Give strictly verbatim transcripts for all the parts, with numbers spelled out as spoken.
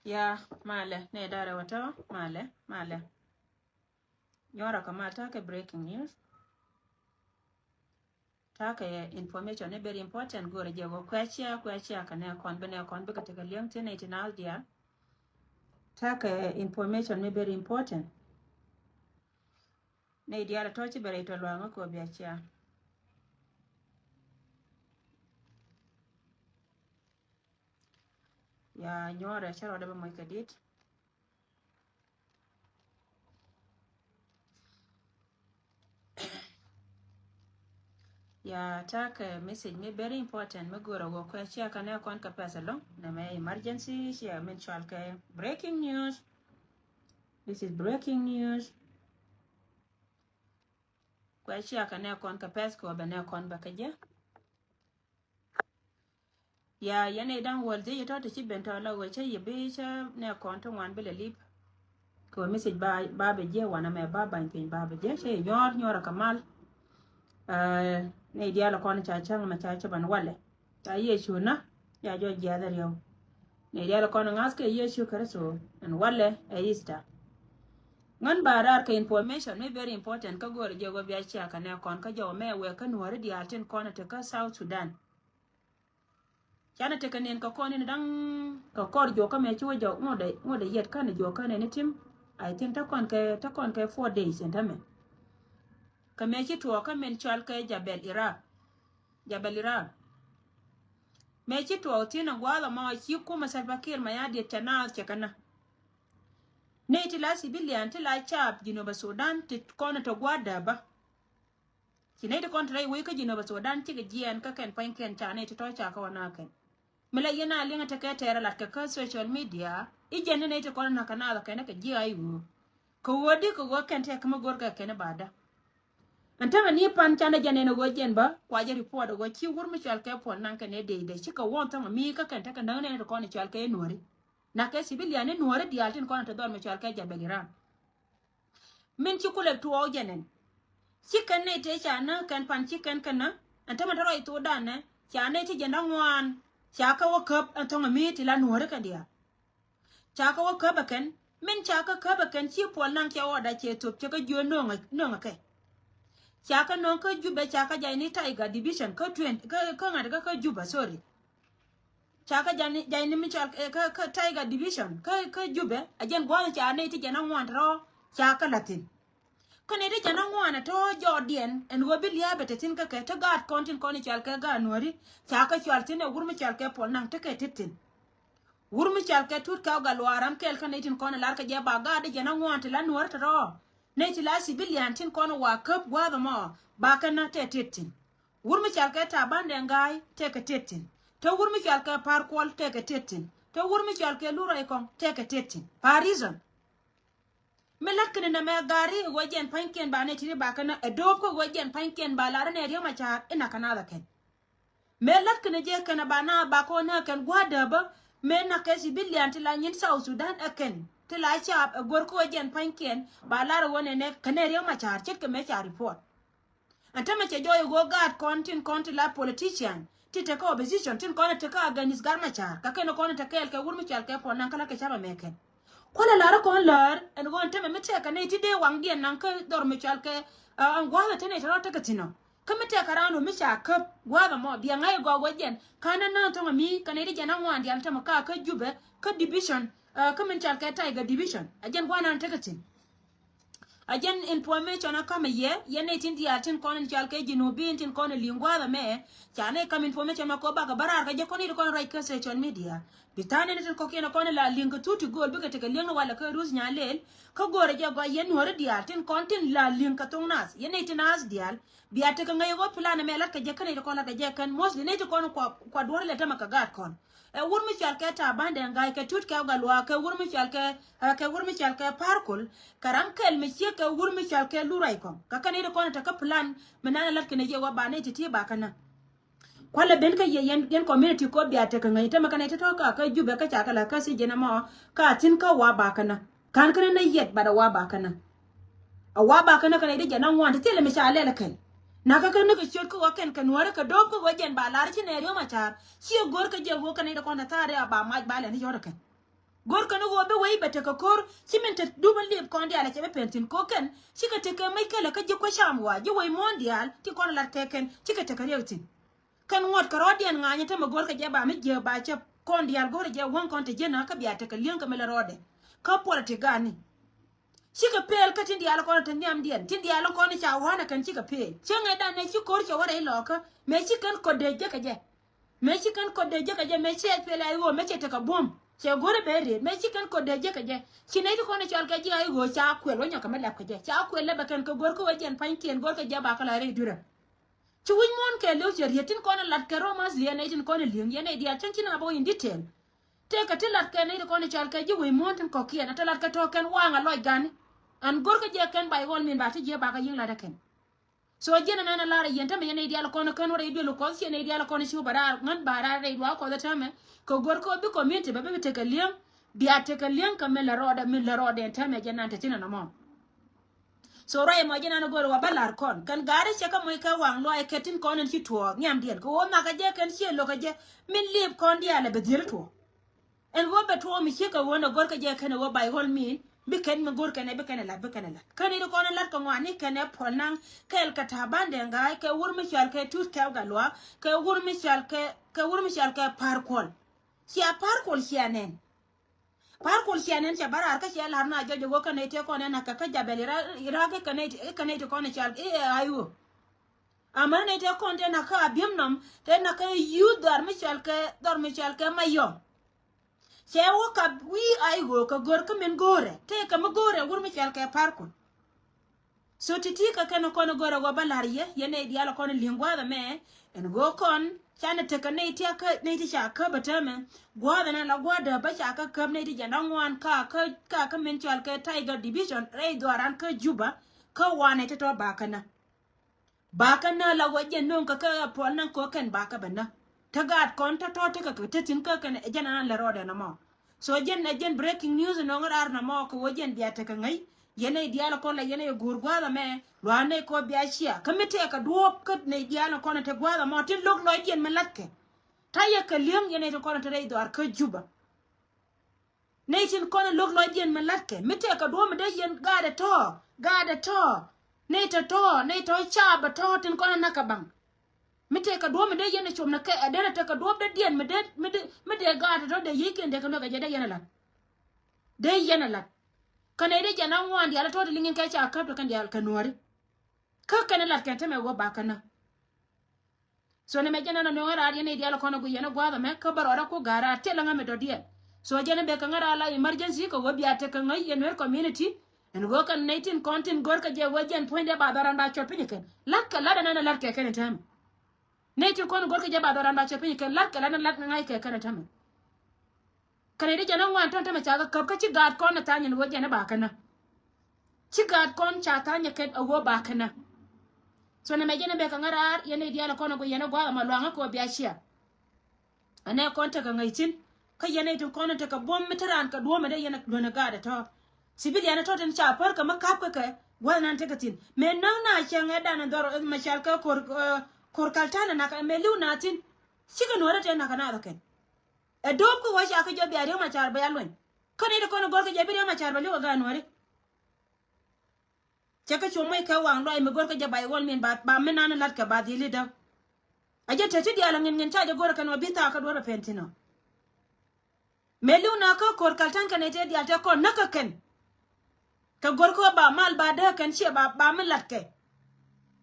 Ya, malɛ, nɛ darɛ wä tɔ, malɛ, malɛ. Nyɔrɛ kɛ mal, ta̱a̱ kɛ breaking news. Ta̱a̱ kɛ information ni very important, go̱rɛ jɛ wä kuɛ cia, kuɛ cia kɛ nɛ kɔn, bi nɛ kɔn, bikɛ tekɛ liɛŋ ti nɛ ti naath diaal. Ta̱a̱ kɛ information ni very important. Nɛ diaal tɔ ci bɛ rɛy tɔ luaŋä kɛ wä bia cia. Ya nyɔrɛ cä rɔɔdɛ bä moc kɛ dit. Ya ta̱a̱ kɛ message mi very important mi go̱rɛ wä kuɛ cia kɛ nɛ kɔn kɛ pɛth ɛlɔŋ. Nɛ mɛ emergency cia min cual kɛ breaking news. This is breaking news. Kuɛ cia kɛ nɛ kɔn kɛ pɛth kɛ wä bɛ nɛ kɔn bɛ kɛ jɛ. Ya yɛn i̱ da̱ŋ wäl dhiec itɔ̱ ti ci ben tɔ̱ la ɣöö cä yɛ bi cä nɛ kɔn ti ŋuan bi lɛ lip. Kɛ ɣöö message ba, ba bɛ jiɛ wanɛ mɛ ba bany piny ba bɛ jiɛ cä yɛ nyɔɔr nyɔɔr ɛ kɛ mal. Ɛ, nɛ i̱ diaal kɔn ca cäŋ mɛ ca cä ban walɛ. Ca Yecu na ya jɔ jiath ɛ riɛw. Nɛ i̱ diaal kɔn ŋa̱th kɛ Yecu Kritho ɛn walɛ ɛ Easter. Ŋän ba raar kɛ information mi very important kä go̱o̱r jɛ wä bia cia kɛ nɛ kɔn kä jɔw mɛ wɛ kä nuɔ̱ɔ̱ri diaal tin kɔn ti kä South Sudan. Canɛ tekɛ nin kɛ kɔn in da̱ŋ kɛ kɔr juɔkä mɛ ci wä jɔk ŋot dɛ, ŋot dɛ yɛt känɛ juɔkä nɛ ni tim. I think te kɔn kɛ, te kɔn kɛ four days in tämɛ. Kɛ mɛ ci tuɔɔkä min cɔal kɛ Jabel Iraq. Jabel Iraq. Mɛ ci tuɔɔk thin a gua̱a̱th ɛmɔ ci kumɛ Salva Kiir Mayardit cɛ naath cɛ kɛ na. Nɛy ti la civilian ti la caap Jinubä Sudan ti kɔn tɔ gua̱a̱th dääpä. Ci nɛy ti kɔn te rɛy wec kä Jinubä Sudan cikɛ jiɛɛn kä kɛn pua̱nykiɛn ca nɛy ti tɔ̱ ca kä wä na kɛn. Mi la yɛn a liŋ tekɛ tɛɛr a lat kɛ kä social media i̱ jɛn ni nɛy ti kɔn na kɛ naath kɛn kɛ jiɛɛn a i̱ ɣöö kɛ ɣöö di kɛ ɣöö kɛn tɛk kä mi go̱r kɛ kɛn i̱ baada. Ɛn tämɛ ni pan canɛ jɛn ɛn ɣöö jɛn bä kua jɛ report ɣöö ci wur mi cɔal kɛ Puɔl Naŋ kɛn ɛ dee dee cikɛ wuɔ̱n thäŋ mi kä kɛn tekɛ näk nɛn ti kɔn i̱ cɔal kɛ i̱ Nuɔ̱ri. Nakɛ civilian i̱ Nuɔ̱ri diaal tin kɔn ɛ te dhɔr mi cɔal kɛ Jabel Iran. Min ci kulɛ tuɔɔk jɛ nɛn. Ci kɛn nɛy tëë ca näk kɛn pan ci kɛn kɛn nä ɛn tämɛ te rɔy thokdan nɛ ca nɛy ti jɛn da̱ŋ ŋuan ca kä wä käp ɛn thɔŋ ɛ mi̱i̱t ti la Nuɔ̱ri kɛn diaal. Ca kä wä käp ɛ kɛn min ca kä käp ɛ kɛn ci Puɔl Naŋ cɛ wä da cɛ thop cɛ kä jiö no̱o̱ŋ ɛ kɛ. Ca kä no̱o̱ŋ kä Jubɛ ca kä jay ni Tiger Division kä twenty kä ŋa̱t kä kä Jubɛ, sorry. Ca kä jay ni mi cɔal kä kä Tiger Division kä kä Jubɛ a jɛn gua̱a̱th ca nɛy ti jɛn a ŋuan tɔ̱ ca kä la̱thin. Kä nɛy ti jɛn a ŋuan a tɔ̱ jɔɔdiɛn ɛn ɣöö bi lia̱a̱ bɛ te thi̱n kä kɛ te gaat kɔn tin kɔn i̱ cɔal kɛ gaat Nuɔ̱ri ca kä cɔal thi̱n ɛ wur mi cɔal kɛ Puɔl Naŋ tekɛ tet thi̱n. Wur mi cɔal kɛ Tut Kɛw Gatluak ram kɛɛl kä nɛy tin kɔn i̱ lar kɛ jɛ ba gaat i̱ jɛn a ŋuan ti la Nuɔ̱ri tɔ̱tɔ̱. Nɛy ti la civilian tin kɔn i̱ wa käp gua̱a̱th ɛmɔ ba kɛn na tɛ tet thi̱n. Wur mi cɔal kɛ Taban Deng Gai tekɛ tet thi̱n. Te wur mi cɔal kɛ Par Kuɔl tekɛ tet thi̱n. Te wur mi cɔal kɛ Lurɔy Kɔŋ tekɛ tet thi̱n. Pa reason. Mi la̱t kɛn nɛmɛ gari ɣöö jɛn pa̱nykiɛn ba nɛ ti̱ti̱ ba kɛn ɛ do̱o̱p kä ɣöö jɛn pa̱nykiɛn ba lar nɛ Riek Machar inɛ kɛ nath ɛ kɛn. Mëë la̱t kɛn jɛ kɛn ba na ba kɔn nä kɛn gua̱a̱r dääpä mëë na kɛ civilian ti la nyin South Sudan ɛ kɛn ti la caap ɛ go̱r kä ɣöö jɛn pa̱nykiɛn ba lar ɛ ɣöö nɛnɛ kɛn ɛ Riek Machar ce̱tkɛ mëë ca report. Ɛn tämɛ cɛ jɔɔc ɛ ɣöö gaat kɔn tin kɔn ti la politician ti tekä opposition tin kɔn ti tekä against Gat Machar kä kɛn kɔn ti kɛɛl kɛ wur mi cɔal kɛ Puɔl Naŋ kä la kɛ ca̱p American. Kualɛ lar kɔn lär ɛn ɣöö ɛn tämɛ mi tɛkɛ nɛy ti dee waŋdiɛn naŋ kä dhɔr mi cɔal kɛ ɛn gua̱a̱th ɛ te nɛy te rɔ tekɛ thi̱n ɔ. Kä mi tɛkɛ raan ɣöö mi ca käp gua̱a̱th ɛmɔ bia ŋa̱c ɛ gɔaa ɣöö jɛn ka̱n ɛ nääŋ thɔ̱ŋ ɛ mi kɛ nɛy ti jɛn a ŋuan diaal tämɛ ka kä Jubɛ kä division kä min cɔal kɛ Tiger Division ɛ jɛn gua̱a̱th nan tekɛ thi̱n. A jɛn information a kamɛ yɛ yɛn nɛy tin diaal tin kɔn in cɔal kɛ Jinubin tin kɔn in li̱ŋ gua̱a̱th ɛmɛ. Ca nɛy kam information mɛ kɔ bakɛ bä raar kɛ jɛ kɔn in kɔn in ruac kä social media. Bi tha̱a̱n in tin kɔkiɛn kɔn in la li̱ŋ kɛ thut ti gööl bikɛ tekɛ li̱ŋ in walɛ kä Ruth Nyalel. Kä göörɛ jɛ gɔaa yɛn Nuɔ̱ri diaal tin kɔn tin la li̱ŋ kɛ thoŋ nath yɛn nɛy tin nath diaal. Bia tekɛ ŋäc ɣöö plan ɛmɛ latkɛ jɛ kä nɛy ti kɔn latkɛ jɛ kɛn mostly nɛy ti kɔn kua, kua duɔ̱r ilɛ tämɛ kɛ gaat kɔn. Ɛ wur mi cɔal kɛ Taban Deng Gai kɛ Tut Kɛw Gatluak kɛ wur mi cɔal kɛ ɛ kɛ wur mi cɔal kɛ Par Kuɔl kɛ ram kɛl mi ciek kɛ wur mi cɔal kɛ Lurɔy Kɔŋ. Kä kɛn i̱ ti kɔn ɛ te kä plan mi nan ɛ la̱t kɛn ɛ yɛ wä ba nɛy ti ti ba kɛn nä. Kualɛ ben kä yɛ yɛn, yɛn community kɔ bia tekɛ ŋäc tämɛ kɛn ɛ ti tɔ̱ kä kä Jubɛ kä ca kɛ la kä si jɛn ɛmɔ kä a thi̱n kä wa ba kɛn nä. Ka̱n kɛn nä yɛt bat ɛ wa ba kɛn nä. Ɛ wa ba kɛn nä kɛn ɛ ti jɛn a ŋuan ti thilɛ mi ca lɛl ɛ kɛn. Na kä kɛn ni kɛ ciöt kä wä kɛn kɛ Nuɔ̱ri kɛ do̱p kä wä jɛn ba lar ci nɛ Riek Machar ci go̱r kä jɛ wä kɛn ɛ ti kɔn ɛ tha̱a̱r ɛ a ba mac ba lɛn ti yɔt ɛ kɛn. Go̱rkɛ ni ɣöö bi wec bɛ tekɛ ko̱r ci min te dup in liip kɔn diaal ɛ cɛ bi pɛn thi̱n ko̱ kɛn cikɛ tekɛ mec kɛlɛ kä ji̱ kuecam wa ji̱ wec muɔ̱ɔ̱n diaal ti kɔn lat kɛ kɛn cikɛ tekɛ riɛk thi̱n. Kɛn ŋuɔ̱t kɛ rɔɔdiɛn ŋa̱ny tämɛ go̱rkɛ jɛ ba mi jiääk ba cä kɔn diaal go̱rɛ jɛ wäŋ kɔn te jiäk na kä bia tekɛ li̱eŋ kɛ mi la rɔɔdɛ. Kä puɔl ti ga̱a̱ni cikɛ pɛl kä tin diaal kɔn te nhiamdiɛn tin diaal kɔn ca wa̱a̱nɛ kɛn cikɛ pɛl cäŋɛ dan nɛ ci ko̱r cɛ wä rɛy lɔɔkä mëë ci kɛn kɔt dee jekɛ jɛ. Mëë ci kɛn kɔt dee jekɛ jɛ mëë cɛ pɛl a i̱ ɣöö mëë cɛ tekɛ buɔ̱m cɛ go̱rɛ bɛ rëët mëë ci kɛn kɔt dee jekɛ jɛ. Ci nɛy ti kɔn i̱ cɔal kɛ ji̱ a i̱ ɣöö ca kuɛl wä nyɔkɛ mi lɛp kɛ jɛ ca kuɛl lɛ bɛ kɛn kɛ go̱r kä wä jɛn pa̱nykiɛn go̱r kɛ jɛ ba kä la rɛy dui̱rä. Ci wi̱c muɔ̱ɔ̱n kɛ li̱w cɛ riet tin kɔn lat kɛ romas liɛ nɛy tin kɔn li̱eŋ yɛ nɛy diaal cäŋ ci na bä in detail. Tëëkɛ ti lat kɛ nɛy ti kɔn cɔal kɛ ji̱ wi̱c muɔ̱ɔ̱n tin kɔ̱kiɛn a te lat kɛ tɔ̱ kɛn waŋ a lɔc gani. An go̱rkɛ jɛ kɛn bay ɣɔl min ba ti jiɛ bakä yi̱ŋ lat ɛ kɛn. So jiɛn ɛn an a lar a yɛn tämɛ yɛ nɛy diaal kɔn kɛn wä rɛy duel kɔth ciɛ nɛy diaal kɔn ci wä ba raar ŋän ba raar rɛy duaak kɔth ɛ tämɛ. Kɛ go̱rkɛ bi community bɛ bi tekɛ li̱eŋ bia tekɛ li̱eŋ kɛ min lɛ rɔɔdɛ min lɛ rɔɔdɛ ɛn tämɛ jɛ nan te thin ɛn ɛmɔ. So ruac ɛmɔ ji̱n an go̱o̱r wa bä la̱r kɔn kɛn gaari cɛ kä moc kɛ waŋ luaac kɛ tin kɔn in ci tuɔɔk nhiamdiɛn kɛ ɣöö nhakɛ jɛ kɛn ciɛ lo̱kä jɛ. Min liip kɔn diaal ɛ bɛ dhiel tuɔɔk. Ɛn ɣöö bɛ tuɔɔk mi ciek kɛ ɣöö nɛ go̱r kɛ jɛ kɛn ɛ ɣöö bay ɣɔl min bi kɛn mi go̱r kɛn ɛ bi kɛn ɛ la̱t bi kɛn ɛ la̱t kä ni ri kɔn in la̱t kɛ ŋɔaani kɛn ɛ puɔl naŋ kɛɛl kɛ ta̱a̱ bandɛ ŋa̱a̱c kɛ wur mi cɔal kɛ tuut kɛp gat luaak kɛ wur mi cɔal kɛ kɛ wur mi cɔal kɛ pa̱a̱r kuɔl. Cia pa̱a̱r kuɔl cia nɛn. Pa̱a̱r kol cia nɛn cɛ bä raar kä cia la̱r na jɔc ɛ wä kä nɛy tëë kɔn ɛn akä kä jabɛl irak irak ikä nɛy ti kɔn i̱ cal i̱ ɛ ay ɣöö. Amäni nɛy tëë kɔn tëë nakä a bi̱em nɔm tëë nakä yuth dhɔr mi cal kɛ dhɔr mi cal kɛ mayɔm. Cɛ wä ka wi̱i̱ ay ɣöö kɛ gör kä min go̱o̱rɛ tëë kɛ mi go̱o̱rɛ wur mi cal kɛ pa̱a̱r kol. So ti̱ti̱ kä kɛn kɔn gör a ɣöö bä la̱r yɛ yɛn nɛy diaal kɔn li̱eŋ gua̱a̱th ɛmɛ. Ɛn ɣöö kɔn canɛ tekɛ nɛy ti a kä nɛy ti ca käp ɛ täämɛ. Gua̱a̱th ɛn a la gua̱a̱th dääp bä ca kä käp nɛy ti jɛn a ŋuan ka kä ka kä min cɔal kɛ Tiger Division rɛy dhuaaran kä Juba. Kä wanɛ ti tɔ bakä nä bakä nä la ɣöö jɛn no̱o̱ŋ kä kä puɔl naŋ kɛ kɛn bakä bɛ nä. Te gaat kɔn tɔ̱tɔ̱ tekɛ kɛ te thi̱n kä kɛn ɛ jɛn an lɛ rɔɔdɛ nɔmɔ. So jɛn ɛ jɛn breaking news nɔŋ raar nɔmɔ kɛ wä jɛn bia tekɛ ŋäc. Yɛn ɛ diaal kɔn la yɛn ɛ guur gua̱a̱th ɛmɛ lua̱a̱n nɛy kɔ bia cia kä mi tɛɛkɛ duɔ̱ɔ̱p kä nɛy diaal kɔn ɛ te gua̱a̱th ɛmɔ tin lo̱k lɔcdiɛn mi la̱tkɛ. Ta̱yɛ kɛ li̱eŋ yɛn ɛ ti kɔn ɛ te rɛy dhuaar kä Juba. Nɛy tin kɔn in lo̱k lɔcdiɛn mi la̱tkɛ mi tëëkɛ duɔ̱ɔ̱p mi dee yɛn gaatdɛ tɔ̱ gaatdɛ tɔ̱. Nɛy tɔ̱ tɔ̱ nɛy tɔ̱ caapɛ tɔ̱ tin kɔn in na̱kɛ baŋ. Mi tëëkɛ duɔ̱ɔ̱p mi dee yɛn ɛ cop ni kɛ ɛ dee nɛ tekɛ duɔ̱ɔ̱p dee diɛn mi dee mi dee mi dee gaatdɛ tɔ̱ dee yiëëkiɛn dee kɛ luɛkɛ jɛ dee yɛn ɛ la̱t. Dee yɛn ɛ la̱t. Kä nɛy dee jɛn a ŋuan diaal ɛ tɔ̱ ti liŋ in kɛ ca käp ti kɛn diaal kɛ nuääri. Kä kɛn in la̱t kɛn te mɛ wä bakä nä. So nɛ mɛ jɛn ɛn a nööŋä raar yɛn i̱ diaal kɔn a gui yɛn a gua̱a̱th ɛmɛ kä bä rɔɔdä ku ga̱a̱r raar thilɛ ŋämi dɔ̱diɛn. So jɛn ɛ bek kɛ ŋä raar la emergency kɛ ɣöö bia tekɛ ŋäc yɛn Nuer community. Ɛn ɣöö kɛn nɛy tin kɔn tin gör kɛ jɛ ɣöö jɛn puɔ̱nydɛ ba dhɔran ba cuɔt piny kɛn la̱t kɛ la̱t ɛn ɛn ɛ la̱t kɛ kɛn ɛ täämɛ. Nɛy tin kɔn gör kɛ jɛ ba dhɔran ba cuɔt piny kɛn la̱t kɛ la̱t ɛn la̱t ŋa̱c kɛ kɛn ɛ täämɛ. Kɛnɛ di jɛn a ŋuan tɔ̱n tämɛ ca kɛ käp kä ci gaat kɔn a tha̱a̱ny ɛn ɣöö jɛn a bakä nä. Ci gaat kɔn ca tha̱a̱ny ɛ kɛn a ɣöö bakä nä. So nɛ mɛ jɛn a bɛ kɛ ŋä raar yɛn a i̱ diaal a kɔn a gui yɛn a gua̱a̱th a ma luaŋä kɛ ɣöö bia cia. Ɛnɛ kɔn tekɛ ŋäc thi̱n kä yɛn a i̱ tin kɔn a tekɛ buɔ̱m mi te raan kɛ duɔ̱ɔ̱m ɛ dee yɛn a luän a gaat ɛ tɔ̱. Civilian ɛ tɔ̱ tin ca pär kɛ mi ka̱p kɛ kɛ gua̱a̱th nan tekɛ thi̱n mɛ näŋ na cɛ ŋɛ dan a dhɔr mɛ cɔal kɛ ko̱r ko̱r kaltanɛ nak mɛ li̱w na thi̱n. Cikɛ nuɔ̱ɔ̱rä tëë nak a naath ɛ kɛn. Ɛ do̱o̱p kä wä ca kä jɔp bia Riek Machar bɛ ya luny. Kä nɛy ti kɔn ɛ gɔ̱r kä jɛ bi Riek Machar bɛ li̱w ɛ gaat nuääri. Cɛ kä cu moc kɛ waŋ luaac mi gɔ̱r kä jɛ ba i̱ ɣɔl min ba ba mi nan lat kɛ ba dhil i̱ däk. A jɛ te ti diaal a ŋi̱n ŋi̱n ca jɛ gɔ̱r ɛ kɛn wä bi thaak kä duɔ̱r ɛ pɛn thi̱n ɔ. Mëë li̱w na kä ko̱r kal ta̱n kɛn ɛ te diaal te kɔn näk kä kɛn. Kɛ go̱r kä ba mal ba dee kɛn ciɛ ba ba mi lat kɛ.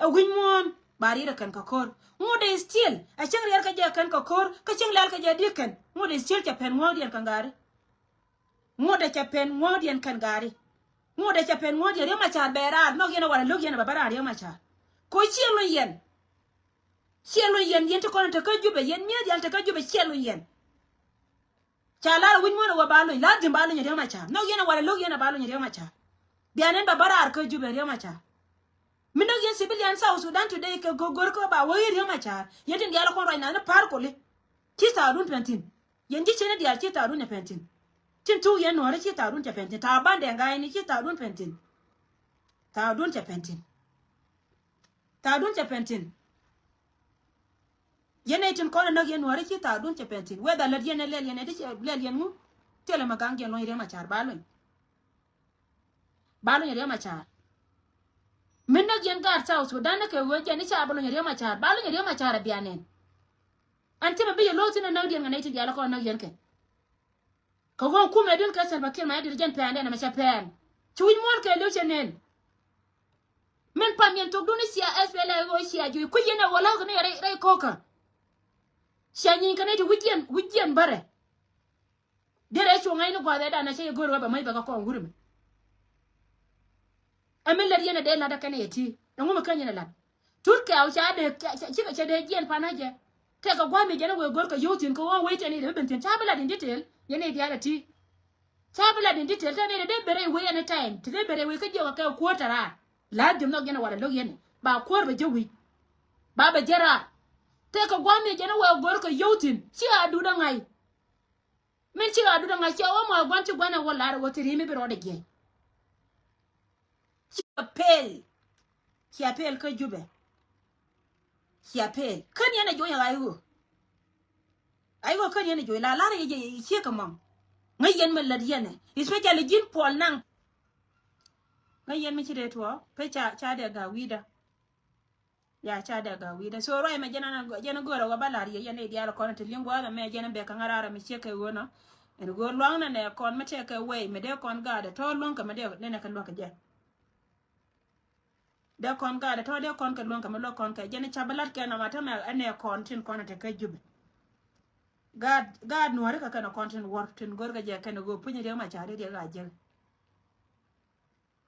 Ɛ wi̱ny muɔ̱ɔ̱n ba riet ɛ kɛn kɛ ko̱r. Ŋot ɛ still ɛ cäŋ riɛl kä jɛ kɛn kɛ ko̱r kä cäŋ lɛl kä jɛ di̱k kɛn ŋot ɛ still cɛ pɛn ŋuɔ̱ɔ̱kdiɛn kɛn gaari. Ŋot ɛ cɛ pɛn ŋuɔ̱ɔ̱kdiɛn kɛn gaari. Ŋot ɛ cɛ pɛn ŋuɔ̱ɔ̱kdiɛn Riek Machar bɛ raar nhɔk yɛn ɛ wala lo̱k yɛn ɛ bɛ bä raar Riek Machar. Ko ciɛ luny yɛn. Ciɛ luny yɛn yɛn ti kɔn ɛ te kä Jubɛ yɛn mi̱eth yɛn te kä Jubɛ ciɛ luny yɛn. Ca lar wi̱c muɔ̱n ɛ wä ba lony la dhim ba lony Riek Machar nhɔk yɛn ɛ wala lo̱k yɛn ɛ ba lony Riek Machar. Bia nɛn ba bä raar kä Jubɛ Riek Machar. Mi näk yɛn civilian South Sudan today kɛ go̱r go̱r kä ba wä i̱ Riek Machar yɛn tin diaal kɔn ruac na ni pa̱a̱r koli. Ci thaadun pɛn thi̱n. Yɛn ji̱ ceni diaal ci thaadun cɛ pɛn thi̱n. Tin thuk yɛn nuɔ̱ɔ̱ri ci thaadun cɛ pɛn thi̱n ta̱a̱ bandɛ ŋa̱cni ci thaadun pɛn thi̱n. Thaadun cɛ pɛn thi̱n. Thaadun cɛ pɛn thi̱n. Yɛn nɛy tin kɔn ɛ näk yɛn nuääri ci thaadun cɛ pɛn thi̱n whether lät yɛn ɛ lɛl yɛn ɛ di lɛl yɛn ŋu. Thilɛ mɛ gaŋ jɛn luɔ̱ny Riek Machar ba luny. Ba luny Riek Machar. Min näk yɛn gaat South Sudan ni kɛ ɣöö jɛn i̱ ca bi luny Riek Machar. Ba luny Riek Machar a bia nɛn. Ɛn ti mɛ bi yɛ lo̱o̱ thi̱n ɛ näk diɛn kɛ nɛy tin diaal kɔn näk yɛn kɛ. Kɛ ɣöö kumɛ dun kɛ Salva Kiir Mayardit jɛn pɛɛn dɛn ɛmɛ cɛ pɛɛn. Ci wi̱c muɔ̱ɔ̱n kɛ li̱w cɛ nɛn. Min pam yɛn thokdun i̱ cia S P L A ɣöö cia juc kui̱c yɛn ɛ ɣöö la̱a̱k ni rɛy, rɛy ko̱kä. Cia nyiny kɛ nɛy ti wi̱c yɛn, wi̱c yɛn bärɛ. Derɛ cu ŋa̱cni gua̱a̱th ɛ danɛ cä yɛ go̱o̱r wä bɛ mac bɛ kɛ kɔn wurɛ mi. Ɛ mi lät yɛn ɛ dee la̱t ɛ kɛn ɛ yɛ ti. Ɛŋu mi ken yɛn ɛ la̱t? Tut kɛɛw ca dee, ca, ca, cikɛ cɛ dee jiɛn pan a jɛ. Tɛkɛ gua̱a̱th mi jɛn ɛ wëë go̱o̱r kɛ yio̱w thi̱n kɛ ɣöö wec tɛn i̱ dee bi ben thi̱n. Ca bi lat in detail, yɛn i̱ diaal ɛ ti. Ca bi lat in detail, tɛn i̱ dee ben rɛy wec any time. Ti dee ben rɛy wec kä jiɛk ɛ kɛ kuäär tɛ raar. La̱a̱t jɛ nhɔk yɛn ɛ walɛ lo̱k yɛn ɛ. Ba kuäär bɛ jɛ wi̱c. Ba bɛ jɛ raar. Tɛkɛ gua̱a̱th mi jɛn ɛ wëë go̱o̱r kɛ yio̱w thi̱n. Ci a duut ɛ ŋa̱c. Min cikɛ a duut a ŋa̱c cia wä mɔ a gua̱n ci gua̱n a wä lar a wä ti ri̱i̱mi bi rɔɔdɛ jiɛc. Cia pel. Cia pel kä Jubɛ. Cia pel. Kän yɛn a juɔ̱ny a ɣa̱c ɣöö. Ɣa̱c ɣöö kän yɛn a juɔ̱ny la lar yɛ jɛ ciek kɛ mɔŋ. Ŋäc yɛn mi lät yɛn ɛ. Especially ji̱n Puɔl Naŋ. Ŋäc yɛn mi ci dee tuɔɔk. Pec ca, ca dee ga̱a̱ wi̱i̱dä. Ya ca dee ga̱a̱ wi̱i̱dä. So ruac mɛ jɛn an, jɛn go̱o̱rä wä ba la̱r yɛ yɛn i̱ diaal kɔn ti li̱ŋ gua̱a̱th ɛmɛ jɛn bɛk kɛ ŋa̱raar mi ciek kɛ ɣöö nɔ. Ɛn go̱o̱r lua̱ŋ nɛ nɛ kɔn mi tɛk kɛ wɛy mi dee kɔn gaatdɛ tɔ̱ luäŋ kɛ mi dee nɛnɛ kɛ luäk kɛ jɛ. Dee kɔn gaatdɛ tɔ̱ dee kɔn kɛ luäŋ kɛ mi luäk kɔn kɛ jɛn ca bi la̱t kɛ nɔmɔ tämɛ ɛnɛ kɔn tin kɔn ɛ te kä Jubɛ. Gaat, gaat nuɔ̱ɔ̱ri kɛ kɛn kɔn tin wuɔ̱r tin go̱o̱r kɛ jɛ kɛn go̱o̱r puny Riek Machar Riek a jek.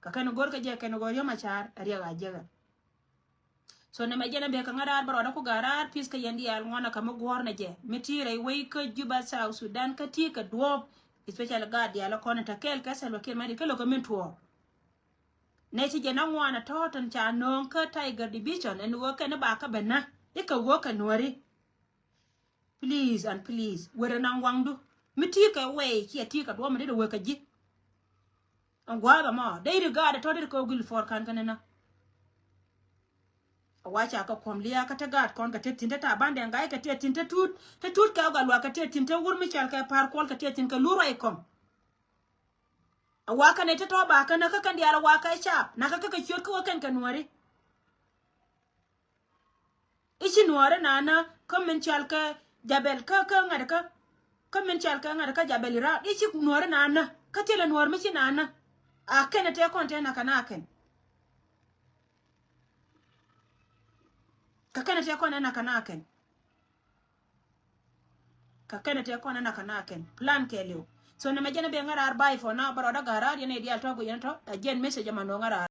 Kɛ kɛn go̱r kɛ jɛ kɛn go̱r Riek Machar a Riek a jek ɛ. So nɛmɛ jɛn a bek kɛ ŋa̱ raar bä rɔɔdä ku ga̱a̱ raar peace kä yɛn diaal ŋuɔ̱nɛ kä mi guɔ̱ɔ̱r nɛ jɛ. Mi ti rɛy wec kä Juba South Sudan kä ti kɛ duɔ̱ɔ̱p. Especially gaat diaal kɔn in te kɛɛl kɛ Salva Kiir Mayardit kä lo̱k kɛ min tuɔɔk. Nɛ ci jɛ na ŋuan a tɔ̱ tin ca nööŋ kä Tiger Division ɛn ɣöö kɛn i̱ ba kä bɛ na i̱ kɛ ɣöö kɛ nuääri. Please and please. Werɛ naŋ waŋdu. Mi ti kɛ wɛy ciɛ ti kɛ duɔ̱ɔ̱p mi dee wek kɛ ji̱. Ɛn gua̱a̱th ɛmɔ dee ri gaat ɛ tɔ̱ dee ri kɛ ogil for kan kɛn ɛnä. A wa̱c a kɛ kuɔm lia̱a̱ kä te gaat kɔn kɛ te thi̱n te ta̱a̱ bandɛ ŋa̱c kɛ te thi̱n te tuut te tuut kɛ ɔ gat luaak kɛ te thi̱n te wur mi cɔal kɛ Pa̱a̱r Kuɔl kɛ te thi̱n kɛ lur ruac kɔm. A wa̱a̱ kɛn ɛ te tɔ̱ ba kɛn ɛ kä kɛn diaal a wa̱a̱ kɛ caap nakä kä kɛ ciöt kä wä kɛn kɛ nuääri. I̱ ci nuɔɔri nana kä min cɔal kɛ Jabɛl kä kä ŋa̱t kä kä min cɔal kɛ ŋa̱t kä Jabɛl Irak. I̱ ci nuɔɔri nana kä thilɛ nuɔɔr mi ci nana. A kɛn ɛ tëë kɔn tëë nakä na kɛn. Kä kɛn ɛ tëë kɔn ɛ nakä na kɛn. Kä kɛn ɛ tëë kɔn ɛ nakä na kɛn plan kɛɛliw. So nɛmɛ jɛn ɛ ben ŋa̱ raar bye for now bä rɔɔdä ga̱a̱ raar yɛn ɛ diaal tɔ̱ guiyɛn tɔ̱ ɛ jɛn message ɛ man nööŋ ŋa̱ raar.